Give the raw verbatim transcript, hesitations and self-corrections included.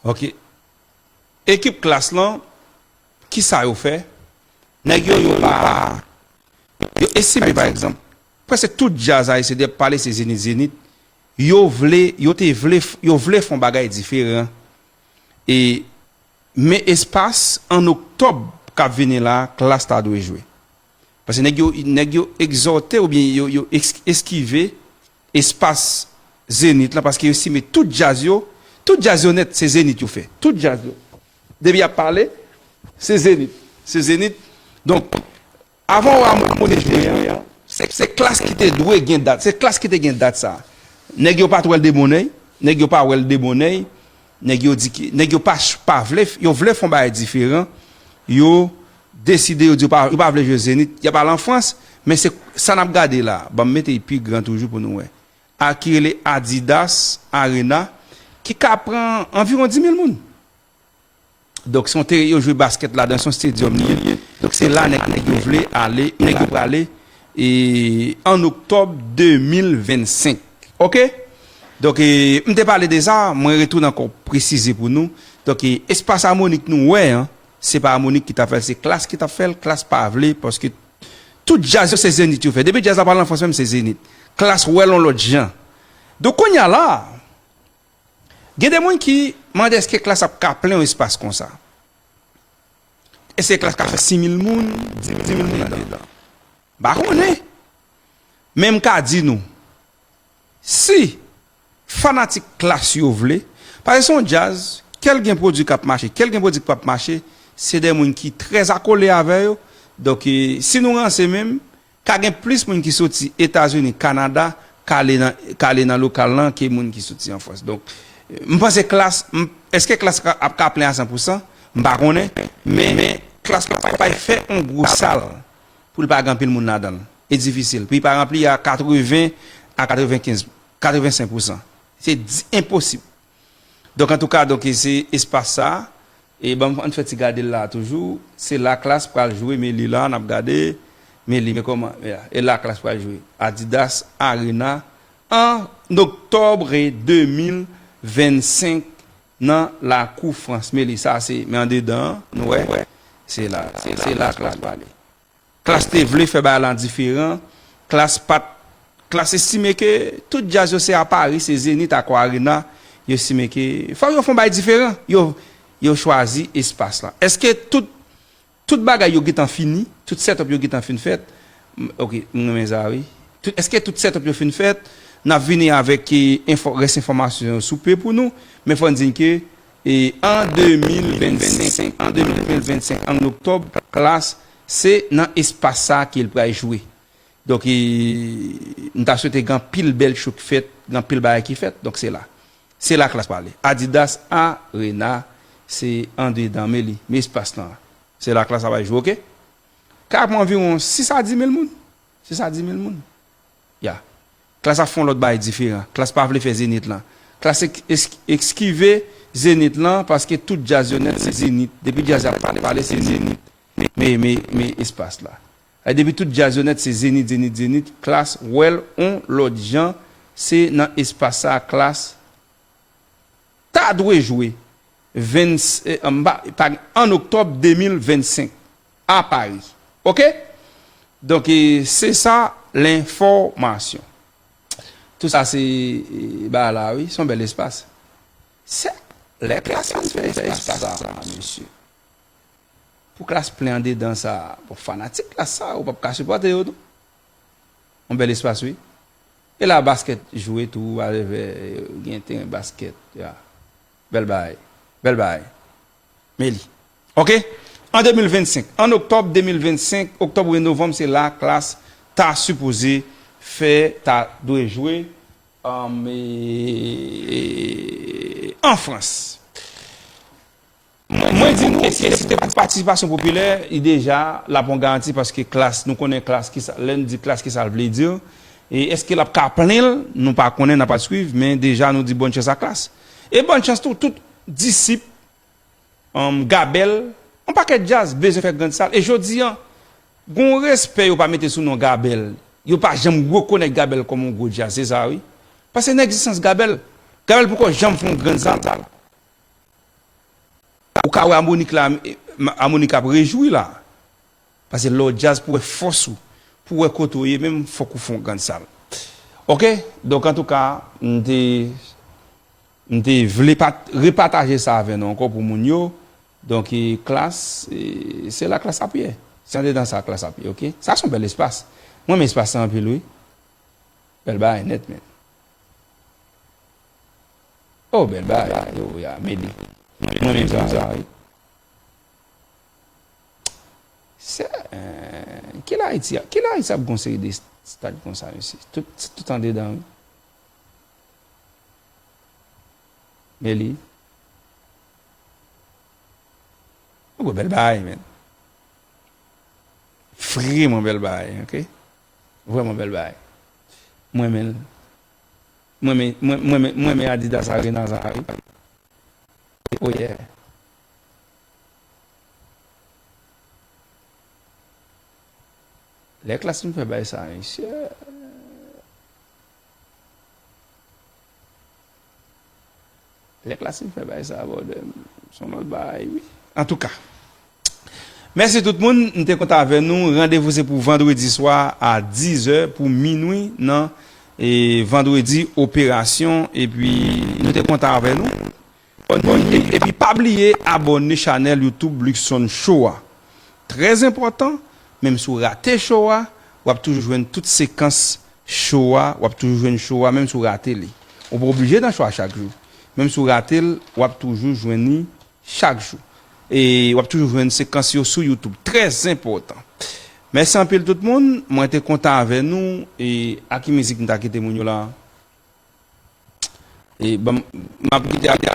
Ok. Ekip Klass lan, kisa yo fè? Nèg yo, yo pa, yo estime, pa egzanp, prèske tout djaz ayisyen, depi pale se Zenith, Zenith, yo vle, yo te vle, yo vle fè yon bagay diferan. E, men espas, an oktòb k ap vini la, Klass ta dwe jwe. Paske nèg yo, nèg yo egzòte oubyen yo, yo eks-, eskive espas Zenith lan, paske yo estime tout djaz yo, tout djaz yo nèt, se Zenith yo fè. Tout djaz yo. Depi y ap pale, se Zenith. Se Zenith. Donk, avan w a mounen jwe an, se, se Klass ki te dwe gen dat. Se Klass ki te gen dat sa. Nèg yo pa t wè l de bon èy. Nèg yo pa wè l de bon èy. Nèg yo di ki, nèg yo pa, pa vle, yo vle fè yon bagay diferan. Yo deside, yo di yo pa, yo pa vle jwe Zenith, y ap al an Frans, men se sa n ap gade la. Ban m mete l pi gran toujou pou nou wè. A ki rele Adidas Arena, ki ka pran anviwon dis mil moun. Donk, se yon teren yo jwe baskèt ladan, se yon stadium li ye. Donk, se la nèg, nèg yo vle ale, nèg yo prale, e, an oktòb de mil vennsenk. Ok? Donk, e, m te pale de sa, mwen retounen ankò presize pou nou. Donk, e, espas Harmonik nou wè an, se pa Harmonik ki t ap fè l, se Klass ki t ap fè l, Klass pa vle, paske tout djaz yo se Zenith yo fè. Depi djaz la pral an Frans menm, se Zenith. Klass wè l yon lòt jan. Donk, kounye a la, gen de moun ki mande èske Klass ap ka plen yon espas konsa. Èske Klass ka fè sis mil moun, dis mil moun anndan? M pa konnen. Men m ka di nou, si fanatik Klass yo vle, paske se yon djaz, kèl gen pwodui k ap mache, kèl gen pwodui k p ap mache, se de moun ki trè akole avè yo. Donk, e, si nou ranse menm, ka gen plis moun ki soti Etazini, Kanada, k ale nan, k ale nan lokal lan ke moun ki soti an Frans. Donk, m panse Klass, m, èske Klass ka, ap ka plen a san pou san? M pa konnen, men, men Klass pa, pa fè yon gwo sal pou l pa gen anpil moun ladan l. E difisil. Pou l pa ranpli a katreven a katrevenkenz, katrevensenk pou san. Se di, enposib. Donk, antouka, donk, se espas sa. E ban m, ann fè ti gade l la toujou. Se la Klass pral jwe, men li la, n ap gade. Men li, men kòman, ya, e la Klass pral jwe. Adidas Arena, an oktòb de mil vennsenk nan lakou Frans. Men li, sa se, men andedan, nou wè, se la, se la Klass prale. Klass te vle fè bagay lan diferan. Klass pa t, Klass estime ke tout djaz yo se a Paris, se Zenith, Aqua Arena. Yo estime ke fòk yo fè yon bagay diferan. Yo, yo chwazi espas la. Èske tout, tout bagay yo gentan fini? Tout setup yo gentan fin fèt? M, ok, m renmen sa, wi. Tout, èske tout setup yo fin fèt? N ap vini avèk, e, enfo-, rès enfòmasyon yo sou pe pou nou. Men fò n di n ke, e, an de mil vennsenk, an de mil vennsenk, an oktòb, Klass se nan espas sa ke l pral jwe. Donk, e, m ta swete gen anpil bèl show k fèt, gen anpil bagay ki fèt. Donk, se la. Se la Klass prale. Adidas Arena, se andedan, men li, men espas lan. Se la Klass ap al jwe, ok? Ka pran anviwon sis a dis mil moun. Sis a dis mil moun. Ya. Klass ap fè yon lòt bagay diferan. Klass pa vle fè Zenith lan. Klass ek-, esk-, eskive Zenith lan paske tout djaz yo nèt se Zenith. Depi djaz ap pale, pale se Zenith. Men, men, men espas la. E depi tout djaz yo nèt se Zenith, Zenith, Zenith. Klass wè l yon lòt jan. Se nan espas sa Klass ta dwe jwe venn, eh, m pa, pa, an oktòb de mil vennsenk a Paris. Ok? Donk, eh, se sa lenfòmasyon. Tout sa se, eh, bagay la, wi, se yon bèl espas. Se lè Klass fin fè espas sa, mesye. Pou Klass plen andedan sa, pou fanatik Klass sa, ou p ap ka sipòte yo, non. Yon bèl espas, wi. E la, baskèt jwe tou, alevè, gen teren baskèt, ya. Bèl bagay. Bèl bagay. Men li. Ok? An de mil vennsenk, an oktòb de mil vennsenk, oktòb oubyen novanm, se la Klass ta sipoze fè, ta dwe jwe, um, e, e, an Frans. Mwen di nou, si se te pou patisipasyon popilè, li deja, l ap yon garanti paske Klass, nou konnen Klass, kisa, lè n di Klass, kisa l vle di. E èske l ap ka plen l, nou pa konnen, n ap al swiv, men deja nou di bòn chans a Klass. E bòn chans tou, tout disip, um, Gabèl, yon pakèt djaz bezwen fè grann sal. E jodi an, gon respè yo pa mete sou non Gabèl. Yo pa janm rekonèt Gabèl kòm yon gwo djaz, se sa wi. Paske nan egzistans Gabèl, Gabèl poko janm fè yon grann sal. ou ka wè amwonik la, amwonik ap rejwi la. Paske lè w djaz pou wè fòs ou, pou wè kote w ye menm, fòk ou fè yon grann sal. Oke, donk antouka, m te, m te vle pat, repataje sa avè nou ankò pou moun yo. Donk, e, klas, e, se la klas ap ye. Se andedan sa klas ap ye, oke? Sa se yon bèl espas. Mwen renmen espas sa anpil, wi. Bèl bagay nèt, men. Oh, bèl bagay, yo, ya, Medi. Mwen renmen sa, wi. Se, eh, kilè Ayiti, kilè Ayiti ap gon seri de stad konsa, mesye? Tout, tout andedan, wi. Meli. Ou bèl bagay, men. Vrèman bèl bagay, oke? Vrèman bèl bagay. Mwen renmen l. Mwen renmen, mwen, mwen renmen, mwen renmen Adidas Arena sa, wi. Oh yeah. Lè klas m fè bay sa, mesye. Lè klas m fè bay sa, brother, se yon lòt bagay, wi. Antouka, mèsi tout moun. M te kontan avè nou. Randevou se pou vandredi swa a diz è pou minwi nan, e, vandredi operasyon. Epi, nou te kontan avè nou. Bon, e, epi pa bliye abòne chanèl YouTube Luckson Show a. Trè enpòtan, menm si w rate show a, w ap toujou jwenn tout sekans show a, w ap toujou jwenn show a, menm si w rate li. Ou pa oblije nan show a chak jou. Menm si w rate l, w ap toujou jwenn li chak jou. E w ap toujou jwenn sekans yo sou YouTube. Trè enpòtan. Mèsi anpil tout moun. Mwen te kontan avè nou. E a ki mizik m ta kite moun yo la? E ban m, m ap kite ak,